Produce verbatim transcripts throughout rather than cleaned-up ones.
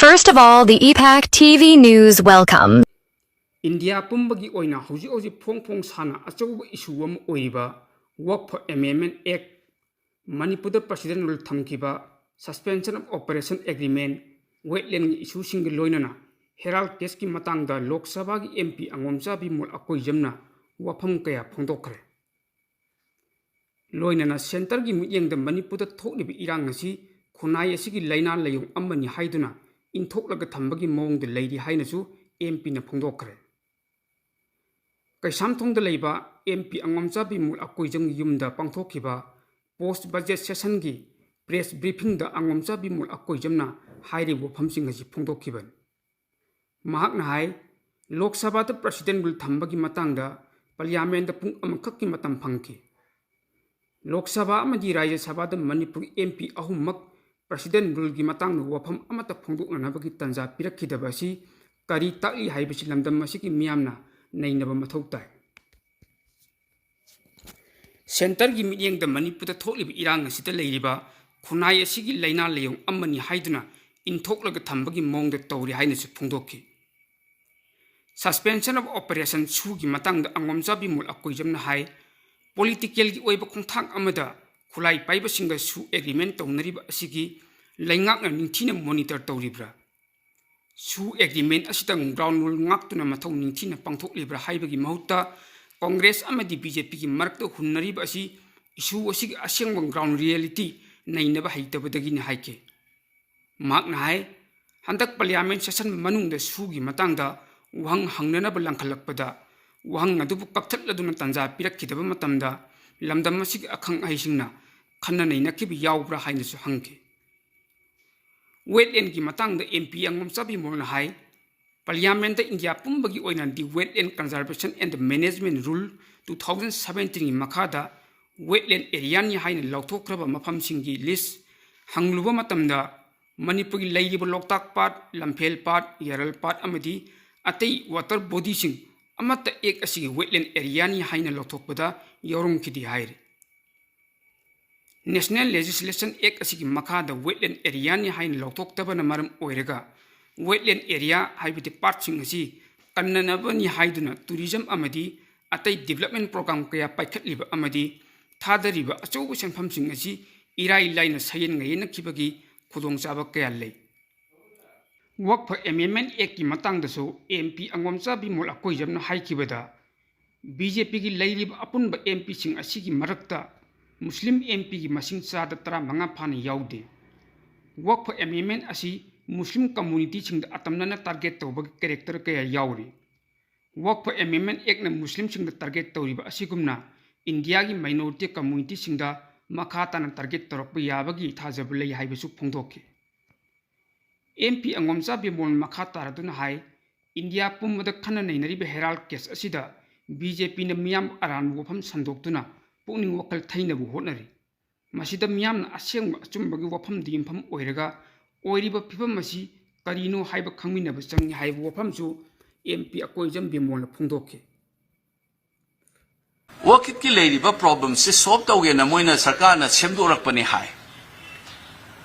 First of all, the E PAC T V News welcome. India ꯄꯨꯝꯕꯒꯤ ꯑꯣꯏꯅ ꯍꯧꯖꯤꯛ ꯍꯧꯖꯤꯛ ꯐꯣꯡ ꯐꯣꯡ ꯁꯥꯅ ꯑꯆꯧꯕ ꯏꯁꯨ ꯑꯃ ꯑꯣꯏꯔꯤꯕ Waqf Amendment Act, ꯃꯅꯤꯄꯨꯔꯗ President Rule ꯊꯝꯈꯤꯕ, Suspension of Operation Agreement, Wetland ꯏꯁꯨꯁꯤꯡꯒ ꯂꯣꯏꯅꯅ ꯍꯦꯔꯥꯜ ꯀꯦꯁꯀꯤ ꯃꯇꯥꯡꯗ ꯂꯣꯛ ꯁꯚꯥꯒꯤ M P ꯑꯉꯣꯝꯆꯥ ꯕꯤꯃꯣꯜ ꯑꯀꯣꯏꯖꯝꯅ ꯋꯥꯐꯝ ꯀꯌꯥ ꯐꯣꯡꯗꯣꯛꯈ꯭ꯔꯦ꯫ ꯂꯣꯏꯅꯅ centreꯒꯤ ꯃꯤꯠꯌꯦꯡꯗ ꯃꯅꯤꯄꯨꯔꯗ ꯊꯣꯛꯂꯤꯕ ꯏꯔꯥꯡ ꯑꯁꯤ ꯈꯨꯟꯅꯥꯏ ꯑꯁꯤꯒꯤ ꯂꯥꯏꯅꯥ ꯂꯥꯏꯌꯣꯡ ꯑꯃꯅꯤ ꯍꯥꯏꯗꯨꯅ ꯏꯟꯊꯣꯛꯂꯒ ꯊꯝꯕꯒꯤ ꯃꯑꯣꯡꯗ ꯂꯩꯔꯤ ꯍꯥꯏꯅꯁꯨ M Pꯅ ꯐꯣꯡꯗꯣꯛꯈ꯭ꯔꯦ꯫ ꯀꯩꯁꯥꯝꯊꯣꯡꯗ ꯂꯩꯕ M P ꯑꯉꯣꯝꯆꯥ ꯕꯤꯃꯣꯜ ꯑꯀꯣꯏꯖꯝꯒꯤ ꯌꯨꯝꯗ ꯄꯥꯡꯊꯣꯛꯈꯤꯕ post budget sessionꯒꯤ press briefingꯗ ꯑꯉꯣꯝꯆꯥ ꯕꯤꯃꯣꯜ ꯑꯀꯣꯏꯖꯝꯅ ꯍꯥꯏꯔꯤꯕ ꯋꯥꯐꯝꯁꯤꯡ ꯑꯁꯤ ꯐꯣꯡꯗꯣꯛꯈꯤꯕꯅꯤ꯫ ꯃꯍꯥꯛꯅ ꯍꯥꯏ, ꯂꯣꯛ ꯁꯚꯥꯗ President Rule ꯊꯝꯕꯒꯤ ꯃꯇꯥꯡꯗ Parliamentꯗ ꯄꯨꯡ ꯑꯃꯈꯛꯀꯤ ꯃꯇꯝ ꯐꯪꯈꯤ꯫ ꯂꯣꯛ ꯁꯚꯥ ꯑꯃꯗꯤ ꯔꯥꯖ꯭ꯌ ꯁꯚꯥꯗ ꯃꯅꯤꯄꯨꯔꯒꯤ M P ꯑꯍꯨꯝꯃꯛ President Ruleꯒꯤ ꯃꯇꯥꯡꯗ ꯋꯥꯐꯝ ꯑꯃꯠꯇ ꯐꯣꯡꯗꯣꯛꯅꯅꯕꯒꯤ ꯇꯥꯟꯖꯥ ꯄꯤꯔꯛꯈꯤꯗꯕ ꯑꯁꯤ ꯀꯔꯤ ꯇꯥꯛꯂꯤ ꯍꯥꯏꯕꯁꯤ ꯂꯝꯗꯝ ꯑꯁꯤꯒꯤ ꯃꯤꯌꯥꯝꯅ ꯅꯩꯅꯕ ꯃꯊꯧ ꯇꯥꯏ꯫ Centreꯒꯤ ꯃꯤꯠꯌꯦꯡꯗ ꯃꯅꯤꯄꯨꯔꯗ ꯊꯣꯛꯂꯤꯕ ꯏꯔꯥꯡ ꯑꯁꯤꯗ ꯂꯩꯔꯤꯕ ꯈꯨꯟꯅꯥꯏ ꯑꯁꯤꯒꯤ ꯂꯥꯏꯅꯥ ꯂꯥꯏꯌꯣꯡ ꯑꯃꯅꯤ ꯍꯥꯏꯗꯨꯅ ꯏꯟꯊꯣꯛꯂꯒ ꯊꯝꯕꯒꯤ ꯃꯑꯣꯡꯗ ꯇꯧꯔꯤ ꯍꯥꯏꯅꯁꯨ ꯐꯣꯡꯗꯣꯛꯈꯤ꯫ Suspension of Operation ꯁꯨꯒꯤ ꯃꯇꯥꯡꯗ ꯑꯉꯣꯝꯆꯥ ꯕꯤꯃꯣꯜ ꯑꯀꯣꯏꯖꯝꯅ ꯍꯥꯏ, politicalꯒꯤ ꯑꯣꯏꯕ ꯈꯣꯡꯊꯥꯡ ꯑꯃꯗ ꯈꯨꯠꯂꯥꯏ ꯄꯥꯏꯕꯁꯤꯡꯒ ꯁꯨ agreement ꯇꯧꯅꯔꯤꯕ ꯑꯁꯤꯒꯤ ꯂꯩꯉꯥꯛꯅ ꯅꯤꯡꯊꯤꯅ monitor ꯇꯧꯔꯤꯕ꯭ꯔꯥ? ꯁꯨ agreement ꯑꯁꯤꯗ ground rule ꯉꯥꯛꯇꯨꯅ ꯃꯊꯧ ꯅꯤꯡꯊꯤꯅ ꯄꯥꯡꯊꯣꯛꯂꯤꯕ꯭ꯔꯥ ꯍꯥꯏꯕꯒꯤ ꯃꯍꯨꯠꯇ Congress ꯑꯃꯗꯤ BJPꯒꯤ ꯃꯔꯛꯇ ꯍꯨꯟꯅꯔꯤꯕ ꯑꯁꯤ issue ꯑꯁꯤꯒꯤ ꯑꯁꯦꯡꯕ ground reality ꯅꯩꯅꯕ ꯍꯩꯇꯕꯗꯒꯤꯅꯤ ꯍꯥꯏꯈꯤ꯫ ꯃꯍꯥꯛꯅ ꯍꯥꯏ, ꯍꯟꯗꯛ Parliament session ꯃꯅꯨꯡꯗ ꯁꯨꯒꯤ ꯃꯇꯥꯡꯗ ꯋꯥꯍꯪ ꯍꯪꯅꯅꯕ ꯂꯪꯈꯠꯂꯛꯄꯗ ꯋꯥꯍꯪ ꯑꯗꯨꯕꯨ ꯀꯛꯊꯠꯂꯗꯨꯅ ꯇꯥꯟꯖꯥ ꯄꯤꯔꯛꯈꯤꯗꯕ ꯃꯇꯝꯗ ꯂꯝꯗꯝ ꯑꯁꯤꯒꯤ ꯑꯈꯪ ꯑꯍꯩꯁꯤꯡꯅ ꯈꯟꯅ ꯅꯩꯅꯈꯤꯕ ꯌꯥꯎꯕ꯭ꯔꯥ ꯍꯥꯏꯅꯁꯨ ꯍꯪꯈꯤ꯫ Wetlandꯒꯤ ꯃꯇꯥꯡꯗ M P ꯑꯉꯣꯝꯆꯥ ꯕꯤꯃꯣꯜꯅ ꯍꯥꯏ, Parliamentꯇ ꯏꯟꯗꯤꯌꯥ ꯄꯨꯝꯕꯒꯤ ꯑꯣꯏꯅ The Wetland Conservation and Management Rule two thousand seventeenꯒꯤ ꯃꯈꯥꯗ wetland areaꯅꯤ ꯍꯥꯏꯅ ꯂꯥꯎꯊꯣꯛꯈ꯭ꯔꯕ ꯃꯐꯝꯁꯤꯡꯒꯤ list ꯍꯪꯂꯨꯕ ꯃꯇꯝꯗ ꯃꯅꯤꯄꯨꯔꯒꯤ ꯂꯩꯔꯤꯕ ꯂꯣꯛꯇꯥꯛ ꯄꯥꯠ, ꯂꯝꯐꯦꯜ ꯄꯥꯠ, ꯌꯥꯔꯜ ꯄꯥꯠ ꯑꯃꯗꯤ ꯑꯇꯩ water bodyꯁꯤꯡ ꯑꯃꯠꯇ Act ꯑꯁꯤꯒꯤ wetland areaꯅꯤ ꯍꯥꯏꯅ ꯂꯥꯎꯊꯣꯛꯄꯗ ꯌꯥꯎꯔꯝꯈꯤꯗꯦ ꯍꯥꯏꯔꯤ꯫ National Legislation Act ꯑꯁꯤꯒꯤ ꯃꯈꯥꯗ wetland areaꯅꯤ ꯍꯥꯏꯅ ꯂꯧꯊꯣꯛꯇꯕꯅ ꯃꯔꯝ ꯑꯣꯏꯔꯒ, wetland area ꯍꯥꯏꯕꯗꯤ ꯄꯥꯠꯁꯤꯡ ꯑꯁꯤ ꯀꯟꯅꯅꯕꯅꯤ ꯍꯥꯏꯗꯨꯅ tourism ꯑꯃꯗꯤ ꯑꯇꯩ development program ꯀꯌꯥ ꯄꯥꯏꯈꯠꯂꯤꯕ ꯑꯃꯗꯤ ꯊꯥꯗꯔꯤꯕ ꯑꯆꯧꯕ ꯁꯦꯟꯐꯝꯁꯤꯡ ꯑꯁꯤ ꯏꯔꯥꯏ ꯂꯥꯏꯅ ꯁꯌꯦꯟ ꯉꯌꯦꯟꯅꯈꯤꯕꯒꯤ ꯈꯨꯗꯣꯡꯆꯥꯕ ꯀꯌꯥ ꯂꯩ꯫ Waqf Amendment Actꯀꯤ ꯃꯇꯥꯡꯗꯁꯨ MP ꯑꯉꯣꯝꯆꯥ ꯕꯤꯃꯣꯜ ꯑꯀꯣꯏꯖꯝꯅ ꯍꯥꯏꯈꯤꯕꯗ, BJPꯒꯤ ꯂꯩꯔꯤꯕ ꯑꯄꯨꯟꯕ MPꯁꯤꯡ ꯑꯁꯤꯒꯤ ꯃꯔꯛꯇ Muslim MPꯒꯤ ꯃꯁꯤꯡ ꯆꯥꯗ ꯇꯔꯥꯃꯉꯥ ꯐꯥꯅ ꯌꯥꯎꯗꯦ꯫ Waqf Amendment ꯑꯁꯤ Muslim communityꯁꯤꯡꯗ ꯑꯇꯝꯅꯅ target ꯇꯧꯕꯒꯤ character ꯀꯌꯥ ꯌꯥꯎꯔꯤ꯫ Waqf Amendment Actꯅ Muslimꯁꯤꯡꯗ target ꯇꯧꯔꯤꯕ ꯑꯁꯤꯒꯨꯝꯅ ꯏꯟꯗꯤꯌꯥꯒꯤ minority communityꯁꯤꯡꯗ ꯃꯈꯥ ꯇꯥꯅ target ꯇꯧꯔꯛꯄ ꯌꯥꯕꯒꯤ ꯊꯥꯖꯕ ꯂꯩ ꯍꯥꯏꯕꯁꯨ ꯐꯣꯡꯗꯣꯛꯈꯤ꯫ MP ꯑꯉꯣꯝꯆꯥ ꯕꯤꯃꯣꯜꯅ ꯃꯈꯥ ꯇꯥꯔꯗꯨꯅ ꯍꯥꯏ, ꯏꯟꯗꯤꯌꯥ ꯄꯨꯝꯕꯗ ꯈꯟꯅ ꯅꯩꯅꯔꯤꯕ ꯍꯦꯔꯥꯜ case ꯑꯁꯤꯗ BJPꯅ ꯃꯤꯌꯥꯝ ꯑꯔꯥꯟꯕ ꯋꯥꯐꯝ ꯁꯟꯗꯣꯛꯇꯨꯅ ꯄꯨꯛꯅꯤꯡ ꯋꯥꯈꯜ ꯊꯩꯅꯕ ꯍꯣꯠꯅꯔꯤ꯫ ꯃꯁꯤꯗ ꯃꯤꯌꯥꯝꯅ ꯑꯁꯦꯡꯕ ꯑꯆꯨꯝꯕꯒꯤ ꯋꯥꯐꯝꯗ ꯌꯨꯝꯐꯝ ꯑꯣꯏꯔꯒ ꯑꯣꯏꯔꯤꯕ ꯐꯤꯕꯝ ꯑꯁꯤ ꯀꯔꯤꯅꯣ ꯍꯥꯏꯕ ꯈꯪꯃꯤꯟꯅꯕ ꯆꯪꯏ ꯍꯥꯏꯕ ꯋꯥꯐꯝꯁꯨ MP ꯑꯀꯣꯏꯖꯝ ꯕꯤꯃꯣꯜꯅ ꯐꯣꯡꯗꯣꯛꯈꯤ꯫ ꯋꯥꯀꯤꯠꯀꯤ ꯂꯩꯔꯤꯕ problemꯁꯦ solve ꯇꯧꯒꯦꯅ ꯃꯣꯏꯅ ꯁꯔꯀꯥꯔꯅ ꯁꯦꯝꯗꯣꯔꯛꯄꯅꯤ ꯍꯥꯏ꯫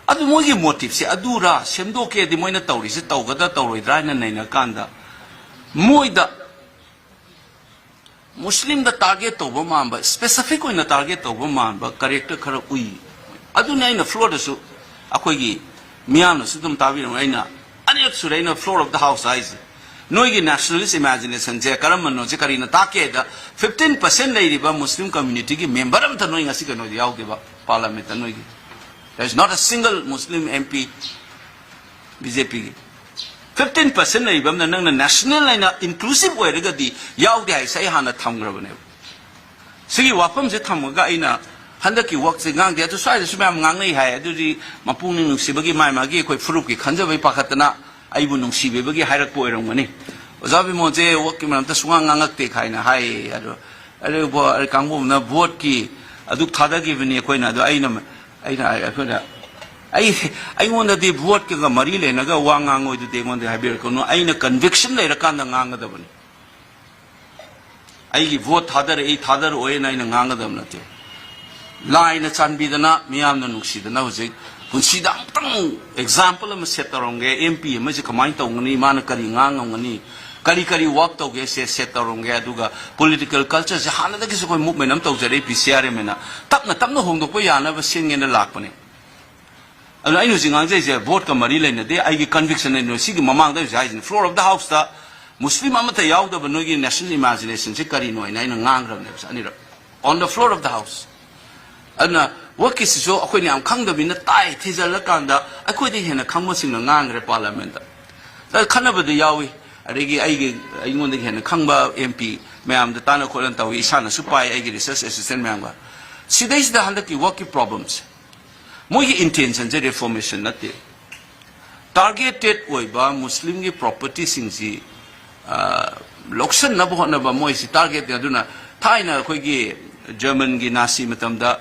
ꯑꯗꯨ ꯃꯣꯏꯒꯤ motiveꯁꯦ ꯑꯗꯨꯔꯥ, ꯁꯦꯝꯗꯣꯛꯀꯦꯗꯤ ꯃꯣꯏꯅ ꯇꯧꯔꯤꯁꯦ ꯇꯧꯒꯗ꯭ꯔꯥ ꯇꯧꯔꯣꯏꯗ꯭ꯔꯥ ꯍꯥꯏꯅ ꯅꯩꯅꯀꯥꯟꯗ ꯃꯣꯏꯗ Muslimꯗ target ꯇꯧꯕ ꯃꯥꯟꯕ, specific ꯑꯣꯏꯅ target ꯇꯧꯕ ꯃꯥꯟꯕ character ꯈꯔ ꯎꯏ꯫ ꯑꯗꯨꯅꯤ ꯑꯩꯅ floorꯗꯁꯨ, ꯑꯩꯈꯣꯏꯒꯤ ꯃꯤꯌꯥꯝꯅꯁꯨ ꯑꯗꯨꯝ ꯇꯥꯕꯤꯔꯝꯒꯅꯤ, ꯑꯩꯅ ꯑꯅꯤꯔꯛ ꯁꯨꯔꯦ ꯑꯩꯅ floor of the house ꯍꯥꯏꯁꯦ꯫ ꯅꯣꯏꯒꯤ nationalist imaginationꯁꯦ ꯀꯔꯝꯕꯅꯣꯁꯦ ꯀꯔꯤꯅꯣ ꯇꯥꯛꯀꯦꯗ, fifteen percent ꯂꯩꯔꯤꯕ Muslim communityꯒꯤ member ꯑꯝꯇ ꯅꯣꯏ ꯉꯁꯤ ꯀꯩꯅꯣꯗ ꯌꯥꯎꯗꯦꯕ, parliamentꯇ ꯅꯣꯏꯒꯤ꯫ There is not a single Muslim MP BJPꯒꯤ꯫ Fifteen percent ꯂꯩꯕ ꯑꯃꯅ ꯅꯪꯅ national ꯍꯥꯏꯅ inclusive ꯑꯣꯏꯔꯒꯗꯤ ꯌꯥꯎꯗꯦ ꯍꯥꯏꯁꯦ ꯑꯩ ꯍꯥꯟꯅ ꯊꯝꯈ꯭ꯔꯕꯅꯦꯕ꯫ ꯁꯤꯒꯤ ꯋꯥꯐꯝꯁꯦ ꯊꯝꯃꯒ ꯑꯩꯅ ꯍꯟꯗꯛꯀꯤ workꯁꯦ ꯉꯥꯡꯗꯦ꯫ ꯑꯗꯨ ꯁ꯭ꯋꯥꯏꯗꯁꯨ ꯃꯌꯥꯝ ꯉꯥꯡꯅꯩ ꯍꯥꯏ꯫ ꯑꯗꯨꯗꯤ ꯃꯄꯨꯛꯅꯤꯡ ꯅꯨꯡꯁꯤꯕꯒꯤ ꯃꯥꯏ ꯃꯥꯒꯤ ꯑꯩꯈꯣꯏ ꯐꯨꯔꯨꯞꯀꯤ ꯈꯟꯖꯕꯒꯤ ꯄꯥꯈꯠꯇꯅ ꯑꯩꯕꯨ ꯅꯨꯡꯁꯤꯕꯤꯕꯒꯤ ꯍꯥꯏꯔꯛꯄ ꯑꯣꯏꯔꯝꯒꯅꯤ꯫ "ꯑꯣꯖꯥ ꯕꯤꯃꯣꯜꯁꯦ workꯀꯤ ꯃꯔꯝꯗ ꯁꯨꯡꯉꯥꯡ ꯉꯥꯡꯉꯛꯇꯦ" ꯍꯥꯏꯅ ꯍꯥꯏꯌꯦ꯫ ꯑꯗꯣ ꯑꯗꯨꯕꯨ ꯀꯥꯡꯕꯨ ꯑꯃꯅ voteꯀꯤ ꯑꯗꯨꯛ ꯊꯥꯗꯈꯤꯕꯅꯤ ꯑꯩꯈꯣꯏꯅ꯫ ꯑꯗꯣ ꯑꯩꯅ, ꯑꯩꯅ, ꯑꯩꯈꯣꯏꯅ, ꯑꯩ, ꯑꯩꯉꯣꯟꯗꯗꯤ voteꯀꯒ ꯃꯔꯤ ꯂꯩꯅꯒ ꯋꯥ ꯉꯥꯡꯉꯣꯏꯗꯨꯗꯤ ꯑꯩꯉꯣꯟꯗ ꯍꯥꯏꯕꯤꯔꯛꯀꯅꯨ꯫ ꯑꯩꯅ conviction ꯂꯩꯔꯀꯥꯟꯗ ꯉꯥꯡꯒꯗꯕꯅꯤ꯫ ꯑꯩꯒꯤ vote ꯊꯥꯗꯔꯛꯏ, ꯊꯥꯗꯔꯛꯑꯣꯏꯅ ꯑꯩꯅ ꯉꯥꯡꯒꯗꯕ ꯅꯠꯇꯦ꯫ ꯂꯥꯏꯅ ꯆꯥꯟꯕꯤꯗꯅ, ꯃꯤꯌꯥꯝꯅ ꯅꯨꯡꯁꯤꯗꯅ ꯍꯧꯖꯤꯛ ꯄꯨꯟꯁꯤꯗ ꯑꯃꯨꯛꯇꯪ example ꯑꯃ set ꯇꯧꯔꯝꯒꯦ꯫ ꯑꯦꯝ ꯄꯤ ꯑꯃꯁꯦ ꯀꯃꯥꯏꯅ ꯇꯧꯒꯅꯤ, ꯃꯥꯅ ꯀꯔꯤ ꯉꯥꯡꯉꯝꯒꯅꯤ, ꯀꯔꯤ ꯀꯔꯤ work ꯇꯧꯒꯦ, ꯁꯦ set ꯇꯧꯔꯝꯒꯦ꯫ ꯑꯗꯨꯒ political culture ꯁꯦ ꯍꯥꯟꯅꯗꯒꯤꯁꯨ ꯑꯩꯈꯣꯏ movement ꯑꯃ ꯇꯧꯖꯔꯛꯏ, ꯄꯤ ꯁꯤ ꯑꯥꯔ ꯑꯦꯝ ꯑꯅ꯫ ꯇꯞꯅ ꯇꯞꯅ ꯍꯣꯡꯗꯣꯛꯄ ꯌꯥꯅꯕ ꯁꯤꯟꯒꯦꯅ ꯂꯥꯛꯄꯅꯦ꯫ ꯑꯗꯨꯅ ꯑꯩꯅ ꯍꯧꯖꯤꯛ ꯉꯥꯡꯖꯩꯁꯦ vote ꯀ ꯃꯔꯤ ꯂꯩꯅꯗꯦ, ꯑꯩꯒꯤ conviction ꯅꯦ꯫ ꯁꯤꯒꯤ ꯃꯃꯥꯡꯗ ꯑꯩ ꯍꯧꯖꯤꯛ ꯍꯥꯏꯁꯤꯅꯦ, floor of the house ꯇ ꯃꯨꯁꯂꯤꯝ ꯑꯃꯠꯇ ꯌꯥꯎꯗꯕ ꯅꯣꯏꯒꯤ national imagination ꯁꯦ ꯀꯔꯤꯅꯣ ꯍꯥꯏꯅ ꯑꯩꯅ ꯉꯥꯡꯈ꯭ꯔꯕꯅꯦꯕ ꯑꯅꯤꯔꯛ, on the floor of the house꯫ ꯑꯗꯨꯅ ꯋꯛꯀꯤꯁꯤꯁꯨ ꯑꯩꯈꯣꯏꯅ ꯌꯥꯝ ꯈꯪꯗꯕꯅꯤꯅ ꯇꯥꯏ, ꯊꯤꯖꯤꯜꯂꯀꯥꯟꯗ ꯑꯩꯈꯣꯏꯗꯒꯤ ꯍꯦꯟꯅ ꯈꯪꯕꯁꯤꯡꯅ ꯉꯥꯡꯈ꯭ꯔꯦ parliament ꯇ꯫ ꯑꯗ ꯈꯟꯅꯕꯗꯤ ꯌꯥꯎꯏ, ꯑꯗꯒꯤ ꯑꯩꯒꯤ, ꯑꯩꯉꯣꯟꯗꯒꯤ ꯍꯦꯟꯅ ꯈꯪꯕ ꯑꯦꯝ ꯄꯤ ꯃꯌꯥꯝꯗ ꯇꯥꯟꯅ ꯈꯣꯠꯅ ꯇꯧꯏ, ꯏꯁꯥꯅꯁꯨ ꯄꯥꯏ ꯑꯩꯒꯤ research assistant ꯃꯌꯥꯝꯒ꯫ ꯁꯤꯗꯩꯁꯤꯗ ꯍꯟꯗꯛꯀꯤ ꯋꯛꯀꯤ problem ꯁꯦ, ꯃꯣꯏꯒꯤ intention ꯁꯦ reformation ꯅꯠꯇꯦ꯫ Targeted ꯑꯣꯏꯕ ꯃꯨꯁꯂꯤꯝꯒꯤ property ꯁꯤꯡꯁꯤ, ꯑ, ꯂꯧꯁꯤꯟꯅꯕ ꯍꯣꯠꯅꯕ ꯃꯣꯏꯁꯤ target ꯅꯤ꯫ ꯑꯗꯨꯅ ꯊꯥꯏꯅ ꯑꯩꯈꯣꯏꯒꯤ German ꯒꯤ Nazi ꯃꯇꯝꯗ,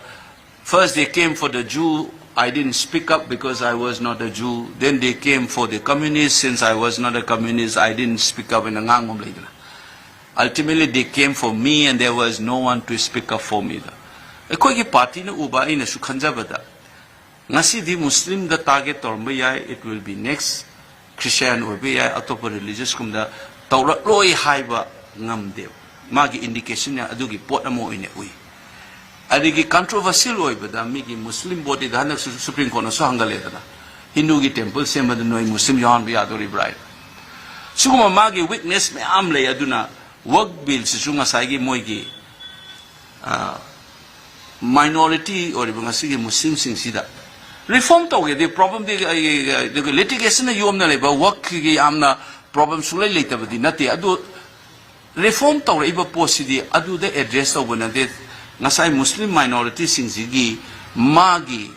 "First they came for the Jew, I didn't speak up because I was not a Jew. Then they came for the communist, since I was not a communist, I didn't speak up" ꯍꯥꯏꯅ ꯉꯥꯡꯕ ꯑꯃ ꯂꯩꯗꯅ꯫ "Ultimately they came for me and there was no one to speak up for me" ꯗ꯫ ꯑꯩꯈꯣꯏꯒꯤ party ꯅ ꯎꯕ, ꯑꯩꯅꯁꯨ ꯈꯟꯖꯕꯗ, ꯉꯁꯤꯗꯤ ꯃꯨꯁꯂꯤꯝꯗ target ꯇꯧꯔꯝꯕ ꯌꯥꯏ, it will be next, Christian ꯑꯣꯏꯕ ꯌꯥꯏ, ꯑꯇꯣꯞꯄ religious ꯀꯨꯝꯗ ꯇꯧꯔꯛꯂꯣꯏ ꯍꯥꯏꯕ ꯉꯝꯗꯦꯕ꯫ ꯃꯥꯒꯤ indication ꯅ ꯑꯗꯨꯒꯤ ꯄꯣꯠ ꯑꯃ ꯑꯣꯏꯅ ꯎꯏ꯫ ꯑꯗꯒꯤ controversial ꯑꯣꯏꯕꯗ ꯃꯤꯒꯤ ꯃꯨꯁꯂꯤꯝ body ꯗ ꯍꯟꯗꯛꯁꯨ Supreme Court ꯅꯁꯨ ꯍꯪꯒꯠꯂꯦꯗꯅ, ꯍꯤꯟꯗꯨꯒꯤ temple ꯁꯦꯝꯕꯗ ꯅꯣꯏ ꯃꯨꯁꯂꯤꯝ ꯌꯥꯎꯍꯟꯕ ꯌꯥꯗꯣꯔꯤꯕ꯭ꯔꯥ ꯍꯥꯏꯅ꯫ ꯁꯤꯒꯨꯝꯕ ꯃꯥꯒꯤ weakness ꯃꯌꯥꯝ ꯂꯩ꯫ ꯑꯗꯨꯅ ꯋꯛ ꯕꯤꯜꯁꯤꯁꯨ ꯉꯁꯥꯏꯒꯤ ꯃꯣꯏꯒꯤ, ꯑ, minority ꯑꯣꯏꯔꯤꯕ ꯉꯁꯤꯒꯤ ꯃꯨꯁꯂꯤꯝꯁꯤꯡꯁꯤꯗ reform ꯇꯧꯒꯦꯗꯤ problem ꯗꯤ, ꯑꯩ, ꯑꯩ, litigation ꯅ ꯌꯣꯝꯅ ꯂꯩꯕ ꯋꯛꯀꯤ ꯌꯥꯝꯅ problem ꯁꯨꯡꯂꯩ ꯂꯩꯇꯕꯗꯤ ꯅꯠꯇꯦ꯫ ꯑꯗꯨ reform ꯇꯧꯔꯛꯏꯕ ꯄꯣꯠꯁꯤꯗꯤ ꯑꯗꯨꯗ address ꯇꯧꯕ ꯅꯠꯇꯦ꯫ ꯉꯁꯥꯏ ꯃꯨꯁꯂꯤꯝ minority ꯁꯤꯡꯁꯤꯒꯤ ꯃꯥꯒꯤ,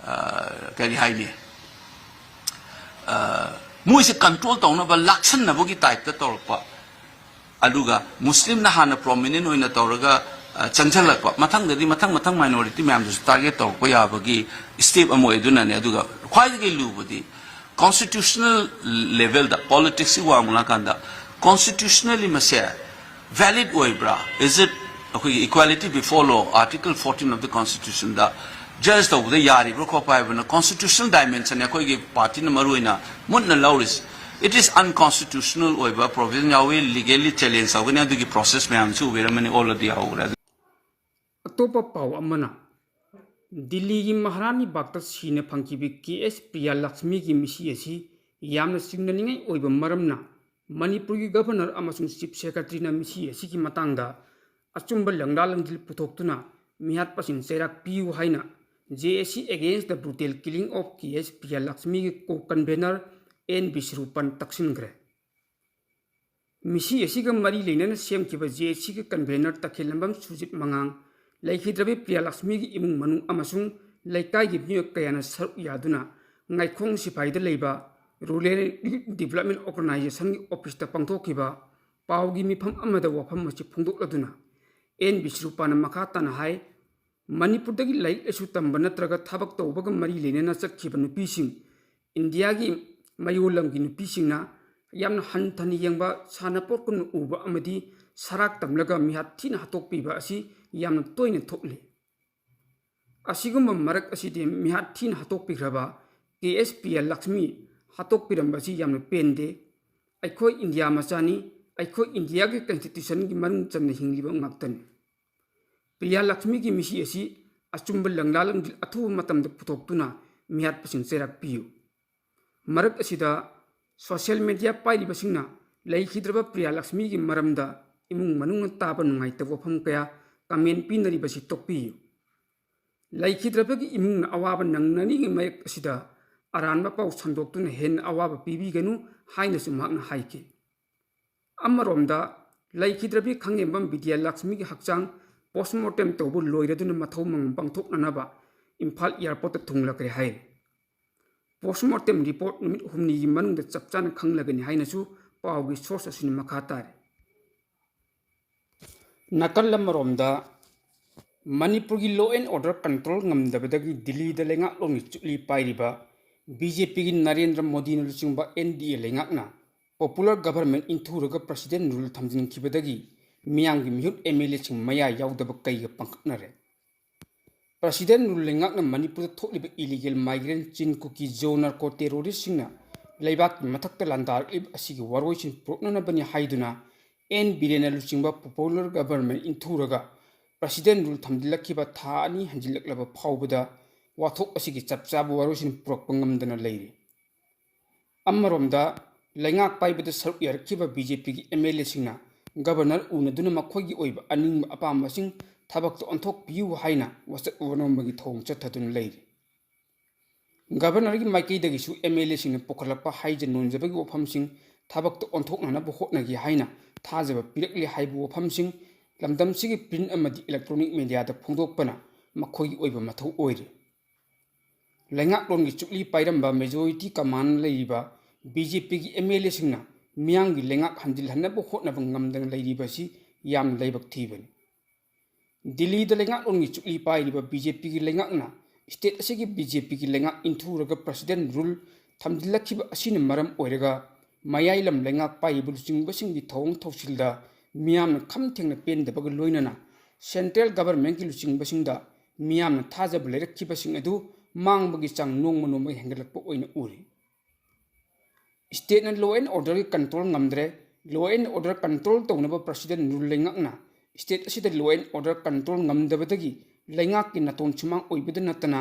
ꯑ, ꯀꯔꯤ ꯍꯥꯏꯅꯤ, ꯑ, ꯃꯣꯏꯁꯦ control ꯇꯧꯅꯕ ꯂꯥꯛꯁꯟꯅꯕꯒꯤ type ꯇ ꯇꯧꯔꯛꯄ꯫ ꯑꯗꯨꯒ ꯃꯨꯁꯂꯤꯝꯅ ꯍꯥꯟꯅ prominent ꯑꯣꯏꯅ ꯇꯧꯔꯒ, ꯑ, ꯆꯪꯁꯤꯜꯂꯛꯄ, ꯃꯊꯪꯗꯗꯤ ꯃꯊꯪ ꯃꯊꯪ minority ꯃꯌꯥꯝꯗꯨꯁꯨ target ꯇꯧꯔꯛꯄ ꯌꯥꯕꯒꯤ step ꯑꯃ ꯑꯣꯏ꯫ ꯑꯗꯨꯅꯅꯦ꯫ ꯑꯗꯨꯒ ꯈ꯭ꯋꯥꯏꯗꯒꯤ ꯂꯨꯕꯗꯤ constitutional level ꯗ politics ꯁꯤ ꯋꯥꯡꯂꯀꯥꯟꯗ constitutionally ꯃꯁꯦ valid ꯑꯣꯏꯕ꯭ꯔꯥ, is it ꯑꯩꯈꯣꯏꯒꯤ equality before law, Article fourteen of the Constitutionꯗ judge ꯇꯧꯕꯗ ꯌꯥꯔꯤꯕ꯭ꯔꯥ ꯈꯣꯠꯄ ꯍꯥꯏꯕꯅ constitutional dimension ꯑꯩꯈꯣꯏꯒꯤ partyꯅ ꯃꯔꯨꯑꯣꯏꯅ ꯃꯨꯟꯅ ꯂꯧꯔꯤꯁꯤ꯫ It is unconstitutional ꯑꯣꯏꯕ provision ꯌꯥꯎꯏ, legally challenge ꯇꯧꯒꯅꯤ꯫ ꯑꯗꯨꯒꯤ process ꯃꯌꯥꯝꯁꯨ ꯎꯕꯤꯔꯝꯃꯅꯤ, already ꯍꯧꯈ꯭ꯔꯦ꯫ ꯑꯇꯣꯞꯄ ꯄꯥꯎ ꯑꯃꯅ, ꯗꯤꯜꯂꯤꯒꯤ ꯃꯍꯥꯔꯥꯅꯤ ꯕꯥꯒꯇ ꯁꯤꯅ ꯐꯪꯈꯤꯕ ꯀꯦ ꯑꯦꯁ ꯄ꯭ꯔꯤꯌꯥ ꯂꯛꯁꯃꯤꯒꯤ ꯃꯤꯁꯤ ꯑꯁꯤ ꯌꯥꯝꯅ ꯆꯤꯡꯅꯅꯤꯡꯉꯥꯏ ꯑꯣꯏꯕ ꯃꯔꯝꯅ ꯃꯅꯤꯄꯨꯔꯒꯤ ꯒꯚꯔꯅꯔ ꯑꯃꯁꯨꯡ ꯆꯤꯐ ꯁꯦꯀ꯭ꯔꯦꯇꯔꯤꯅ ꯃꯤꯁꯤ ꯑꯁꯤꯒꯤ ꯃꯇꯥꯡꯗ ꯑꯆꯨꯝꯕ ꯂꯪꯂꯥ ꯂꯪꯖꯤꯜ ꯄꯨꯊꯣꯛꯇꯨꯅ ꯃꯤꯍꯥꯠꯄꯁꯤꯡ ꯆꯩꯔꯥꯛ ꯄꯤꯌꯨ ꯍꯥꯏꯅ J A C Against the Brutal Killing of K S Priya Lakshmiꯒꯤ ꯀꯣ ꯀꯟꯚꯦꯅꯔ ꯑꯦꯟ ꯕꯤꯁꯔꯨꯄꯟ ꯇꯛꯁꯤꯟꯈ꯭ꯔꯦ꯫ ꯃꯤꯁꯤ ꯑꯁꯤꯒ ꯃꯔꯤ ꯂꯩꯅꯅ ꯁꯦꯝꯈꯤꯕ J A Cꯒꯤ convener ꯇꯈꯦꯜꯂꯝꯕꯝ Sujit ꯃꯉꯥꯡ, ꯂꯩꯈꯤꯗ꯭ꯔꯕꯤ Priya ꯂꯛꯁꯃꯤꯒꯤ ꯏꯃꯨꯡ ꯃꯅꯨꯡ ꯑꯃꯁꯨꯡ ꯂꯩꯀꯥꯏꯒꯤ ꯃꯤꯑꯣꯏ ꯀꯌꯥꯅ ꯁꯔꯨꯛ ꯌꯥꯗꯨꯅ ꯉꯥꯏꯈꯣꯡ ꯁꯤꯐꯥꯏꯗ ꯂꯩꯕ Rural Relief Development Organizationꯒꯤ ꯑꯣꯐꯤꯁꯇ ꯄꯥꯡꯊꯣꯛꯈꯤꯕ ꯄꯥꯎꯒꯤ ꯃꯤꯐꯝ ꯑꯃꯗ ꯋꯥꯐꯝ ꯑꯁꯤ ꯐꯣꯡꯗꯣꯛꯂꯗꯨꯅ ꯑꯦꯟ ꯕꯤꯁꯔꯨꯄꯥꯅ ꯃꯈꯥ ꯇꯥꯅ ꯍꯥꯏ, ꯃꯅꯤꯄꯨꯔꯗꯒꯤ ꯂꯥꯏꯔꯤꯛ ꯂꯥꯏꯁꯨ ꯇꯝꯕ ꯅꯠꯇ꯭ꯔꯒ ꯊꯕꯛ ꯇꯧꯕꯒ ꯃꯔꯤ ꯂꯩꯅꯅ ꯆꯠꯈꯤꯕ ꯅꯨꯄꯤꯁꯤꯡ, ꯏꯟꯗꯤꯌꯥꯒꯤ ꯃꯌꯣꯜ ꯂꯝꯒꯤ ꯅꯨꯄꯤꯁꯤꯡꯅ ꯌꯥꯝꯅ ꯍꯟꯊꯅ ꯌꯦꯡꯕ, ꯁꯥꯟꯅꯄꯣꯠꯀꯨꯝꯅ ꯎꯕ ꯑꯃꯗꯤ ꯁꯔꯥꯛ ꯇꯝꯂꯒ ꯃꯤꯍꯥꯠ ꯊꯤꯅ ꯍꯥꯠꯇꯣꯛꯄꯤꯕ ꯑꯁꯤ ꯌꯥꯝꯅ ꯇꯣꯏꯅ ꯊꯣꯛꯂꯤ꯫ ꯑꯁꯤꯒꯨꯝꯕ ꯃꯔꯛ ꯑꯁꯤꯗꯤ ꯃꯤꯍꯥꯠ ꯊꯤꯅ ꯍꯥꯠꯇꯣꯛꯄꯤꯈ꯭ꯔꯕ ꯀꯦ ꯑꯦꯁ ꯄ꯭ꯔꯤꯌꯥ ꯂꯛꯁꯃꯤ ꯍꯥꯠꯇꯣꯛꯄꯤꯔꯝꯕꯁꯤ ꯌꯥꯝꯅ ꯄꯦꯟꯗꯦ꯫ ꯑꯩꯈꯣꯏ ꯏꯟꯗꯤꯌꯥ ꯃꯆꯥꯅꯤ, ꯑꯩꯈꯣꯏ ꯏꯟꯗꯤꯌꯥꯒꯤ ꯀꯟꯁꯇꯤꯇ꯭ꯌꯨꯁꯟꯒꯤ ꯃꯅꯨꯡ ꯆꯟꯅ ꯍꯤꯡꯂꯤꯕ ꯉꯥꯛꯇꯅꯤ꯫ ꯄ꯭ꯔꯤꯌꯥ ꯂꯛꯁꯃꯤꯒꯤ ꯃꯤꯁꯤ ꯑꯁꯤ ꯑꯆꯨꯝꯕ ꯂꯪꯂꯥ ꯂꯪꯖꯤꯜ ꯑꯊꯨꯕ ꯃꯇꯝꯗ ꯄꯨꯊꯣꯛꯇꯨꯅ ꯃꯤꯍꯥꯠꯄꯁꯤꯡ ꯆꯩꯔꯥꯛ ꯄꯤꯌꯨ꯫ ꯃꯔꯛ ꯑꯁꯤꯗ ꯁꯣꯁꯤꯌꯦꯜ ꯃꯦꯗꯤꯌꯥ ꯄꯥꯏꯔꯤꯕꯁꯤꯡꯅ ꯂꯩꯈꯤꯗ꯭ꯔꯕ ꯄ꯭ꯔꯤꯌꯥ ꯂꯛꯁꯃꯤꯒꯤ ꯃꯔꯝꯗ ꯏꯃꯨꯡ ꯃꯅꯨꯡꯅ ꯇꯥꯕ ꯅꯨꯡꯉꯥꯏꯇꯕ ꯋꯥꯐꯝ ꯀꯌꯥ ꯀꯃꯦꯟ ꯄꯤꯅꯔꯤꯕꯁꯤ ꯇꯣꯛꯄꯤꯌꯨ꯫ ꯂꯩꯈꯤꯗ꯭ꯔꯕꯒꯤ ꯏꯃꯨꯡꯅ ꯑꯋꯥꯕ ꯅꯪꯅꯔꯤꯉꯩ ꯃꯔꯛ ꯑꯁꯤꯗ ꯑꯔꯥꯟꯕ ꯄꯥꯎ ꯁꯟꯗꯣꯛꯇꯨꯅ ꯍꯦꯟꯅ ꯑꯋꯥꯕ ꯄꯤꯕꯤꯒꯅꯨ ꯍꯥꯏꯅꯁꯨ ꯃꯍꯥꯛꯅ ꯍꯥꯏꯈꯤ꯫ ꯑꯃꯔꯣꯝꯗ, ꯂꯩꯈꯤꯗ꯭ꯔꯕꯤ ꯈꯥꯉꯦꯝꯕꯝ ꯕꯤꯗ꯭ꯌꯥ ꯂꯛꯁꯃꯤꯒꯤ ꯍꯛꯆꯥꯡ ꯄꯣꯁꯃꯣꯔꯇꯦꯝ ꯇꯧꯕ ꯂꯣꯏꯔꯗꯨꯅ ꯃꯊꯧ ꯃꯉꯝ ꯄꯥꯡꯊꯣꯛꯅꯅꯕ ꯏꯝꯐꯥꯜ ꯑꯦꯌꯔꯄꯣꯔꯠꯇ ꯊꯨꯡꯂꯈ꯭ꯔꯦ ꯍꯥꯏꯔꯤ꯫ ꯄꯣꯁꯃꯣꯔꯇꯦꯝ ꯔꯤꯄꯣꯔꯠ ꯅꯨꯃꯤꯠ ꯍꯨꯝꯅꯤꯒꯤ ꯃꯅꯨꯡꯗ ꯆꯞ ꯆꯥꯅ ꯈꯪꯂꯒꯅꯤ ꯍꯥꯏꯅꯁꯨ ꯄꯥꯎꯒꯤ ꯁꯣꯔꯁ ꯑꯁꯤꯅ ꯃꯈꯥ ꯇꯥꯔꯤ꯫ ꯅꯥꯀꯜ ꯑꯃꯔꯣꯝꯗ, ꯃꯅꯤꯄꯨꯔꯒꯤ law and order control ꯉꯝꯗꯕꯗꯒꯤ ꯗꯤꯜꯂꯤꯗ ꯂꯩꯉꯥꯛꯂꯣꯟꯒꯤ ꯆꯨꯛꯂꯤ ꯄꯥꯏꯔꯤꯕ ꯕꯤ ꯖꯦ ꯄꯤꯒꯤ ꯅꯔꯦꯟꯗ꯭ꯔ ꯃꯣꯗꯤꯅ ꯂꯨꯆꯤꯡꯕ ꯑꯦꯟ ꯗꯤ ꯑꯦ ꯂꯩꯉꯥꯛꯅ popular government ꯏꯟꯊꯨꯔꯒ president rule ꯊꯝꯖꯤꯟꯈꯤꯕꯗꯒꯤ ꯃꯤꯌꯥꯝꯒꯤ ꯃꯤꯍꯨꯠ ꯑꯦꯝ ꯑꯦꯜ ꯑꯦꯁꯤꯡ ꯃꯌꯥ ꯌꯥꯎꯗꯕ ꯀꯩꯒ ꯄꯥꯡꯈꯛꯅꯔꯦ? ꯄ꯭ꯔꯁꯤꯗꯦꯟ ꯔꯨꯜ ꯂꯩꯉꯥꯛꯅ ꯃꯅꯤꯄꯨꯔꯗ ꯊꯣꯛꯂꯤꯕ ꯏꯂꯤꯒꯦꯜ ꯃꯥꯏꯒ꯭ꯔꯦꯟ, ꯆꯤꯟ ꯀꯨꯀꯤ ꯖꯣ ꯅꯥꯔꯀꯣ ꯇꯦꯔꯣꯔꯤꯁꯁꯤꯡꯅ ꯂꯩꯕꯥꯛꯀꯤ ꯃꯊꯛꯇ ꯂꯥꯟꯗꯥꯔꯛꯂꯤꯕ ꯑꯁꯤꯒꯤ ꯋꯥꯔꯣꯏꯁꯤꯟ ꯄꯨꯔꯛꯅꯅꯕꯅꯤ ꯍꯥꯏꯗꯨꯅ ꯑꯦꯟ ꯕꯤꯔꯦꯟꯅ ꯂꯨꯆꯤꯡꯕ ꯄꯣꯄꯨꯂꯔ ꯒꯕꯔꯟꯃꯦꯟ ꯏꯟꯊꯨꯔꯒ ꯄ꯭ꯔꯁꯤꯗꯦꯟ ꯔꯨꯜ ꯊꯝꯖꯤꯜꯂꯛꯈꯤꯕ ꯊꯥ ꯑꯅꯤ ꯍꯟꯖꯤꯜꯂꯛꯂꯕ ꯐꯥꯎꯕꯗ ꯋꯥꯊꯣꯛ ꯑꯁꯤꯒꯤ ꯆꯞ ꯆꯥꯕ ꯋꯥꯔꯣꯏꯁꯤꯟ ꯄꯨꯔꯛꯄ ꯉꯝꯗꯅ ꯂꯩꯔꯤ꯫ ꯑꯃꯔꯣꯝꯗ, ꯂꯩꯉꯥꯛ ꯄꯥꯏꯕꯗ ꯁꯔꯨꯛ ꯌꯥꯔꯛꯈꯤꯕ ꯕꯤ ꯖꯦ ꯄꯤꯒꯤ ꯑꯦꯝ ꯑꯦꯜ ꯑꯦꯁꯤꯡꯅ ꯒꯕꯔꯅꯔ ꯎꯅꯗꯨꯅ ꯃꯈꯣꯏꯒꯤ ꯑꯣꯏꯕ ꯑꯅꯤꯡꯕ ꯑꯄꯥꯝꯕꯁꯤꯡ ꯊꯕꯛꯇ ꯑꯣꯟꯊꯣꯛꯄꯤꯌꯨ ꯍꯥꯏꯅ ꯋꯥꯆꯠ ꯋꯥꯅꯣꯝꯕꯒꯤ ꯊꯧꯑꯣꯡ ꯆꯠꯊꯗꯨꯅ ꯂꯩꯔꯤ꯫ ꯒꯕꯔꯅꯔꯒꯤ ꯃꯥꯏꯀꯩꯗꯒꯤꯁꯨ ꯑꯦꯝ ꯑꯦꯜ ꯑꯦꯁꯤꯡꯅ ꯄꯨꯈꯠꯂꯛꯄ ꯍꯥꯏꯖ ꯅꯣꯟꯖꯕꯒꯤ ꯋꯥꯐꯝꯁꯤꯡ ꯊꯕꯛꯇ ꯑꯣꯟꯊꯣꯛꯅꯅꯕ ꯍꯣꯠꯅꯒꯦ ꯍꯥꯏꯅ ꯊꯥꯖꯕ ꯄꯤꯔꯛꯂꯤ ꯍꯥꯏꯕ ꯋꯥꯐꯝꯁꯤꯡ ꯂꯝꯗꯝꯁꯤꯒꯤ ꯄ꯭ꯔꯤꯟ ꯑꯃꯗꯤ ꯏꯂꯦꯛꯇ꯭ꯔꯣꯅꯤꯛ ꯃꯦꯗꯤꯌꯥꯗ ꯐꯣꯡꯗꯣꯛꯄꯅ ꯃꯈꯣꯏꯒꯤ ꯑꯣꯏꯕ ꯃꯊꯧ ꯑꯣꯏꯔꯤ꯫ ꯂꯩꯉꯥꯛꯂꯣꯟꯒꯤ ꯆꯨꯛꯂꯤ ꯄꯥꯏꯔꯝꯕ ꯃꯦꯖꯣꯔꯤꯇꯤ ꯀꯃꯥꯟ ꯂꯩꯔꯤꯕ ꯕꯤ ꯖꯦ ꯄꯤꯒꯤ ꯑꯦꯝ ꯑꯦꯜ ꯑꯦꯁꯤꯡꯅ ꯃꯤꯌꯥꯝꯒꯤ ꯂꯩꯉꯥꯛ ꯍꯟꯖꯤꯜꯍꯟꯅꯕ ꯍꯣꯠꯅꯕ ꯉꯝꯗꯅ ꯂꯩꯔꯤꯕ ꯑꯁꯤ ꯌꯥꯝꯅ ꯂꯥꯏꯕꯛ ꯊꯤꯕꯅꯤ꯫ ꯗꯤꯜꯂꯤꯗ ꯂꯩꯉꯥꯛꯂꯣꯟꯒꯤ ꯆꯨꯛꯂꯤ ꯄꯥꯏꯔꯤꯕ ꯕꯤ ꯖꯦ ꯄꯤꯒꯤ ꯂꯩꯉꯥꯛꯅ ꯁ꯭ꯇꯦꯠ ꯑꯁꯤꯒꯤ ꯕꯤ ꯖꯦ ꯄꯤꯒꯤ ꯂꯩꯉꯥꯛ ꯏꯟꯊꯨꯔꯒ ꯄ꯭ꯔꯁꯤꯗꯦꯟ ꯔꯨꯜ ꯊꯝꯖꯤꯜꯂꯛꯈꯤꯕ ꯑꯁꯤꯅ ꯃꯔꯝ ꯑꯣꯏꯔꯒ ꯃꯌꯥꯏ ꯂꯝ ꯂꯩꯉꯥꯛ ꯄꯥꯏꯔꯤꯕ ꯂꯨꯆꯤꯡꯕꯁꯤꯡꯒꯤ ꯊꯧꯑꯣꯡ ꯊꯧꯁꯤꯜꯗ ꯃꯤꯌꯥꯝꯅ ꯈꯝ ꯊꯦꯡꯅ ꯄꯦꯟꯗꯕꯒ ꯂꯣꯏꯅꯅ ꯁꯦꯟꯇ꯭ꯔꯦꯜ ꯒꯕꯔꯟꯃꯦꯟꯠꯀꯤ ꯂꯨꯆꯤꯡꯕꯁꯤꯡꯗ ꯃꯤꯌꯥꯝꯅ ꯊꯥꯖꯕ ꯂꯩꯔꯛꯈꯤꯕꯁꯤꯡ ꯑꯗꯨ ꯃꯥꯡꯕꯒꯤ ꯆꯥꯡ ꯅꯣꯡꯃ ꯅꯣꯡꯃꯒꯤ ꯍꯦꯟꯒꯠꯂꯛꯄ ꯑꯣꯏꯅ ꯎꯔꯤ꯫ ꯁ꯭ꯇꯦꯠꯅ law and orderꯒꯤ control ꯉꯝꯗ꯭ꯔꯦ, law and order control ꯇꯧꯅꯕ ꯄ꯭ꯔꯁꯤꯗꯦꯟ ꯔꯨꯜ ꯂꯩꯉꯥꯛꯅ ꯁ꯭ꯇꯦꯠ ꯑꯁꯤꯗ law and order control ꯉꯝꯗꯕꯗꯒꯤ ꯂꯩꯉꯥꯛꯀꯤ ꯅꯥꯇꯣꯟ ꯁꯨꯃꯥꯡ ꯑꯣꯏꯕꯗ ꯅꯠꯇꯅ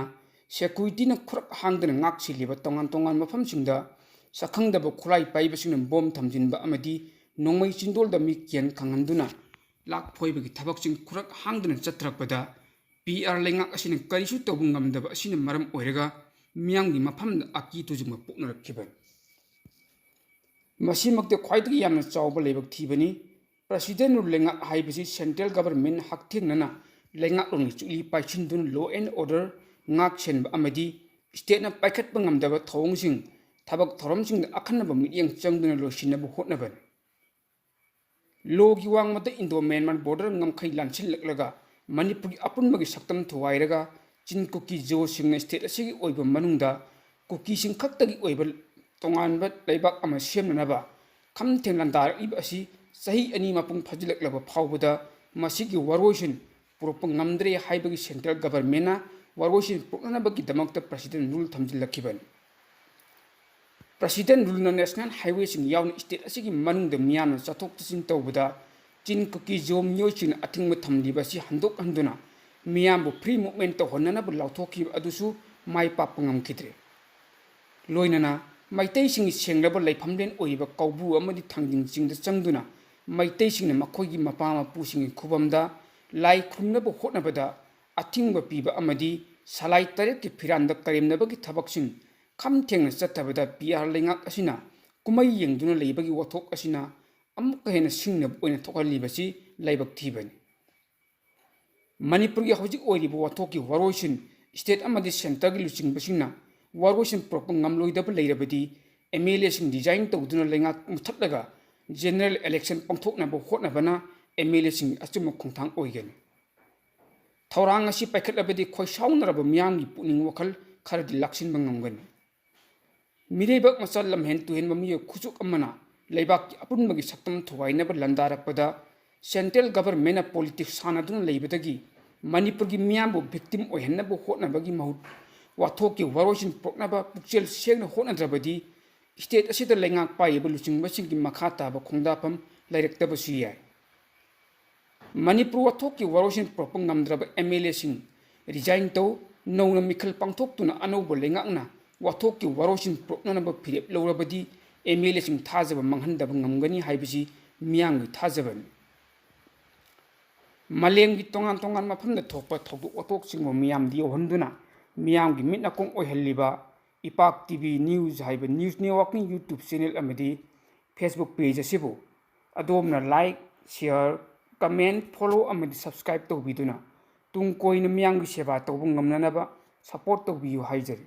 ꯁꯦꯀ꯭ꯌꯨꯔꯤꯇꯤꯅ ꯈꯨꯔꯛ ꯍꯥꯡꯗꯅ ꯉꯥꯛ ꯁꯦꯜꯂꯤꯕ ꯇꯣꯉꯥꯟ ꯇꯣꯉꯥꯟꯕ ꯃꯐꯝꯁꯤꯡꯗ ꯁꯛꯈꯪꯗꯕ ꯈꯨꯠꯂꯥꯏ ꯄꯥꯏꯕꯁꯤꯡꯅ ꯕꯣꯝ ꯊꯝꯖꯤꯟꯕ ꯑꯃꯗꯤ ꯅꯣꯡꯃꯩ ꯆꯤꯟꯗꯣꯜꯗ ꯃꯤ ꯀꯤꯍꯟ ꯈꯪꯍꯟꯗꯨꯅ ꯂꯥꯛ ꯐꯣꯏꯕꯒꯤ ꯊꯕꯛꯁꯤꯡ ꯈꯨꯔꯛ ꯍꯥꯡꯗꯅ ꯆꯠꯊꯔꯛꯄꯗ ꯄꯤ ꯑꯥꯔ ꯂꯩꯉꯥꯛ ꯑꯁꯤꯅ ꯀꯔꯤꯁꯨ ꯇꯧꯕ ꯉꯝꯗꯕ ꯑꯁꯤꯅ ꯃꯔꯝ ꯑꯣꯏꯔꯒ ꯃꯤꯌꯥꯝꯒꯤ ꯃꯐꯝꯗ ꯑꯀꯤ ꯇꯨꯖꯨꯡꯕ ꯄꯣꯛꯅꯔꯛꯈꯤꯕꯅꯤ꯫ ꯃꯁꯤꯃꯛꯇꯤ ꯈ꯭ꯋꯥꯏꯗꯒꯤ ꯌꯥꯝꯅ ꯆꯥꯎꯕ ꯂꯥꯏꯕꯛ ꯊꯤꯕꯅꯤ꯫ ꯄ꯭ꯔꯁꯤꯗꯦꯟ ꯔꯨꯜ ꯂꯩꯉꯥꯛ ꯍꯥꯏꯕꯁꯤ ꯁꯦꯟꯇ꯭ꯔꯦꯜ ꯒꯕꯔꯟꯃꯦꯟꯠ ꯍꯛꯊꯦꯡꯅꯅ ꯂꯩꯉꯥꯛꯂꯣꯟꯒꯤ ꯆꯨꯛꯂꯤ ꯄꯥꯏꯁꯤꯟꯗꯨꯅ law and order ꯉꯥꯛ ꯁꯦꯟꯕ ꯑꯃꯗꯤ ꯁ꯭ꯇꯦꯠꯅ ꯄꯥꯏꯈꯠꯄ ꯉꯝꯗꯕ ꯊꯧꯑꯣꯡꯁꯤꯡ, ꯊꯕꯛ ꯊꯧꯔꯝꯁꯤꯡꯗ ꯑꯈꯟꯅꯕ ꯃꯤꯠꯌꯦꯡ ꯆꯪꯗꯨꯅ ꯂꯣꯏꯁꯤꯟꯅꯕ ꯍꯣꯠꯅꯕꯅꯤ꯫ ꯂꯣꯒꯤ ꯋꯥꯡꯃꯗ ꯏꯟꯗꯣ ꯃ꯭ꯌꯥꯟꯃꯥꯔ ꯕꯣꯔꯗꯔ ꯉꯝꯈꯩ ꯂꯥꯟꯁꯤꯜꯂꯛꯂꯒ ꯃꯅꯤꯄꯨꯔꯒꯤ ꯑꯄꯨꯟꯕꯒꯤ ꯁꯛꯇꯝ ꯊꯨꯒꯥꯏꯔꯒ ꯆꯤꯟ ꯀꯨꯀꯤ ꯖꯣꯁꯤꯡꯅ ꯁ꯭ꯇꯦꯠ ꯑꯁꯤꯒꯤ ꯑꯣꯏꯕ ꯃꯅꯨꯡꯗ ꯀꯨꯀꯤꯁꯤꯡ ꯈꯛꯇꯒꯤ ꯑꯣꯏꯕ ꯇꯣꯉꯥꯟꯕ ꯂꯩꯕꯥꯛ ꯑꯃ ꯁꯦꯝꯅꯅꯕ ꯈꯝꯊꯦꯡ ꯂꯥꯟꯗꯥꯔꯛꯂꯤꯕ ꯑꯁꯤ ꯆꯍꯤ ꯑꯅꯤ ꯃꯄꯨꯡ ꯐꯥꯖꯤꯜꯂꯛꯂꯕ ꯐꯥꯎꯕꯗ ꯃꯁꯤꯒꯤ ꯋꯥꯔꯣꯏꯁꯤꯟ ꯄꯨꯔꯛꯄ ꯉꯝꯗ꯭ꯔꯦ ꯍꯥꯏꯕꯒꯤ central governmentꯅ ꯋꯥꯔꯣꯏꯁꯤꯟ ꯄꯨꯔꯛꯅꯅꯕꯒꯤꯗꯃꯛꯇ president rule ꯊꯝꯖꯤꯜꯂꯛꯈꯤꯕꯅꯤ꯫ President ruleꯅ national highwayꯁꯤꯡ ꯌꯥꯎꯅ state ꯑꯁꯤꯒꯤ ꯃꯅꯨꯡꯗ ꯃꯤꯌꯥꯝꯅ ꯆꯠꯊꯣꯛ ꯆꯠꯁꯤꯟ ꯇꯧꯕꯗ ꯆꯤꯟ ꯀꯨꯀꯤ ꯖꯣ ꯃꯤꯑꯣꯏꯁꯤꯡꯅ ꯑꯊꯤꯡꯕ ꯊꯝꯂꯤꯕ ꯑꯁꯤ ꯍꯟꯗꯣꯛ ꯍꯟꯗꯨꯅ ꯃꯤꯌꯥꯝꯕꯨ free movement ꯇꯧꯍꯟꯅꯅꯕ ꯂꯥꯎꯊꯣꯛꯈꯤꯕ ꯑꯗꯨꯁꯨ ꯃꯥꯏ ꯄꯥꯛꯄ ꯉꯝꯈꯤꯗ꯭ꯔꯦ꯫ ꯂꯣꯏꯅꯅ ꯃꯩꯇꯩꯁꯤꯡꯒꯤ ꯁꯦꯡꯂꯕ ꯂꯩꯐꯝꯂꯦꯟ ꯑꯣꯏꯔꯤꯕ ꯀꯧꯕ꯭ꯔꯨ ꯑꯃꯗꯤ ꯊꯥꯡꯖꯤꯡ ꯆꯤꯡꯗ ꯆꯪꯗꯨꯅ ꯃꯩꯇꯩꯁꯤꯡꯅ ꯃꯈꯣꯏꯒꯤ ꯃꯄꯥ ꯃꯄꯨꯁꯤꯡꯒꯤ ꯈꯨꯕꯝꯗ ꯂꯥꯏ ꯈꯨꯔꯨꯝꯅꯕ ꯍꯣꯠꯅꯕꯗ ꯑꯊꯤꯡꯕ ꯄꯤꯕ ꯑꯃꯗꯤ ꯁꯂꯥꯏ ꯇꯔꯦꯠꯀꯤ ꯐꯤꯔꯥꯟꯗ ꯀꯔꯦꯝꯅꯕꯒꯤ ꯊꯕꯛꯁꯤꯡ ꯈꯝ ꯊꯦꯡꯅ ꯆꯠꯊꯕꯗ ꯄꯤꯌꯥꯔ ꯂꯩꯉꯥꯛ ꯑꯁꯤꯅ ꯀꯨꯝꯍꯩ ꯌꯦꯡꯗꯨꯅ ꯂꯩꯕꯒꯤ ꯋꯥꯊꯣꯛ ꯑꯁꯤꯅ ꯑꯃꯨꯛꯀ ꯍꯦꯟꯅ ꯁꯤꯡꯅꯕ ꯑꯣꯏꯅ ꯊꯣꯛꯍꯜꯂꯤꯕꯁꯤ ꯂꯥꯏꯕꯛ ꯊꯤꯕꯅꯤ꯫ ꯃꯅꯤꯄꯨꯔꯒꯤ ꯍꯧꯖꯤꯛ ꯑꯣꯏꯔꯤꯕ ꯋꯥꯊꯣꯛꯀꯤ ꯋꯥꯔꯣꯏꯁꯤꯟ state ꯑꯃꯗꯤ centreꯒꯤ ꯂꯨꯆꯤꯡꯕꯁꯤꯡꯅ ꯋꯥꯔꯣꯏꯁꯤꯟ ꯄꯨꯔꯛꯄ ꯉꯝꯂꯣꯏꯗꯕ ꯂꯩꯔꯕꯗꯤ MLAꯁꯤꯡ resign ꯇꯧꯗꯨꯅ ꯂꯩꯉꯥꯛ ꯃꯨꯊꯠꯂꯒ general election ꯄꯥꯡꯊꯣꯛꯅꯕ ꯍꯣꯠꯅꯕꯅ MLAꯁꯤꯡꯒꯤ ꯑꯆꯨꯝꯕ ꯈꯣꯡꯊꯥꯡ ꯑꯣꯏꯒꯅꯤ꯫ ꯊꯧꯔꯥꯡ ꯑꯁꯤ ꯄꯥꯏꯈꯠꯂꯕꯗꯤ ꯈꯣꯏꯁꯥꯎꯅꯔꯕ ꯃꯤꯌꯥꯝꯒꯤ ꯄꯨꯛꯅꯤꯡ ꯋꯥꯈꯜ ꯈꯔꯗꯤ ꯂꯥꯛꯁꯤꯟꯕ ꯉꯝꯒꯅꯤ꯫ ꯃꯤꯔꯩꯕꯥꯛ ꯃꯆꯥ ꯂꯝꯍꯦꯟ ꯇꯨꯍꯦꯟꯕ ꯃꯤꯑꯣꯏ ꯈꯨꯆꯨꯞ ꯑꯃꯅ ꯂꯩꯕꯥꯛꯀꯤ ꯑꯄꯨꯟꯕꯒꯤ ꯁꯛꯇꯝ ꯊꯨꯒꯥꯏꯅꯕ ꯂꯥꯟꯗꯥꯔꯛꯄꯗ central governmentꯅ politics ꯁꯥꯟꯅꯗꯨꯅ ꯂꯩꯕꯗꯒꯤ ꯃꯅꯤꯄꯨꯔꯒꯤ ꯃꯤꯌꯥꯝꯕꯨ victim ꯑꯣꯏꯍꯟꯅꯕ ꯍꯣꯠꯅꯕꯒꯤ ꯃꯍꯨꯠ ꯋꯥꯊꯣꯛꯀꯤ ꯋꯥꯔꯣꯏꯁꯤꯟ ꯄꯨꯔꯛꯅꯕ ꯄꯨꯛꯆꯦꯜ ꯁꯦꯡꯅ ꯍꯣꯠꯅꯗ꯭ꯔꯕꯗꯤ state ꯑꯁꯤꯗ ꯂꯩꯉꯥꯛ ꯄꯥꯏꯔꯤꯕ ꯂꯨꯆꯤꯡꯕꯁꯤꯡꯒꯤ ꯃꯈꯥ ꯇꯥꯕ ꯈꯣꯡꯗꯥꯐꯝ ꯂꯩꯔꯛꯇꯕꯁꯨ ꯌꯥꯏ꯫ ꯃꯅꯤꯄꯨꯔ ꯋꯥꯊꯣꯛꯀꯤ ꯋꯥꯔꯣꯏꯁꯤꯟ ꯄꯨꯔꯛꯄ ꯉꯝꯗ꯭ꯔꯕ MLAꯁꯤꯡ resign ꯇꯧ, ꯅꯧꯅ ꯃꯤꯈꯜ ꯄꯥꯡꯊꯣꯛꯇꯨꯅ ꯑꯅꯧꯕ ꯂꯩꯉꯥꯛꯅ ꯋꯥꯊꯣꯛꯀꯤ ꯋꯥꯔꯣꯏꯁꯤꯟ ꯄꯨꯔꯛꯅꯅꯕ ꯐꯤꯔꯦꯞ ꯂꯧꯔꯕꯗꯤ MLAꯁꯤꯡ ꯊꯥꯖꯕ ꯃꯥꯡꯍꯟꯗꯕ ꯉꯝꯒꯅꯤ ꯍꯥꯏꯕꯁꯤ ꯃꯤꯌꯥꯝꯒꯤ ꯊꯥꯖꯕꯅꯤ꯫ ꯃꯥꯂꯦꯝꯒꯤ ꯇꯣꯉꯥꯟ ꯇꯣꯉꯥꯟꯕ ꯃꯐꯝꯗ ꯊꯣꯛꯄ ꯊꯧꯗꯣꯛ ꯋꯥꯊꯣꯛꯁꯤꯡꯕꯨ ꯃꯤꯌꯥꯝꯗ ꯌꯧꯍꯟꯗꯨꯅ ꯃꯤꯌꯥꯝꯒꯤ ꯃꯤꯠ ꯅꯥꯀꯣꯡ ꯑꯣꯏꯍꯜꯂꯤꯕ ꯏꯄꯥꯛ TV news ꯍꯥꯏꯕ news networking YouTube channel ꯑꯃꯗꯤ Facebook page ꯑꯁꯤꯕꯨ ꯑꯗꯣꯝꯅ like, share, comment, follow ꯑꯃꯗꯤ subscribe ꯇꯧꯕꯤꯗꯨꯅ ꯇꯨꯡ ꯀꯣꯏꯅ ꯃꯤꯌꯥꯝꯒꯤ ꯁꯦꯕꯥ ꯇꯧꯕ ꯉꯝꯅꯅꯕ support ꯇꯧꯕꯤꯌꯨ ꯍꯥꯏꯖꯔꯤ꯫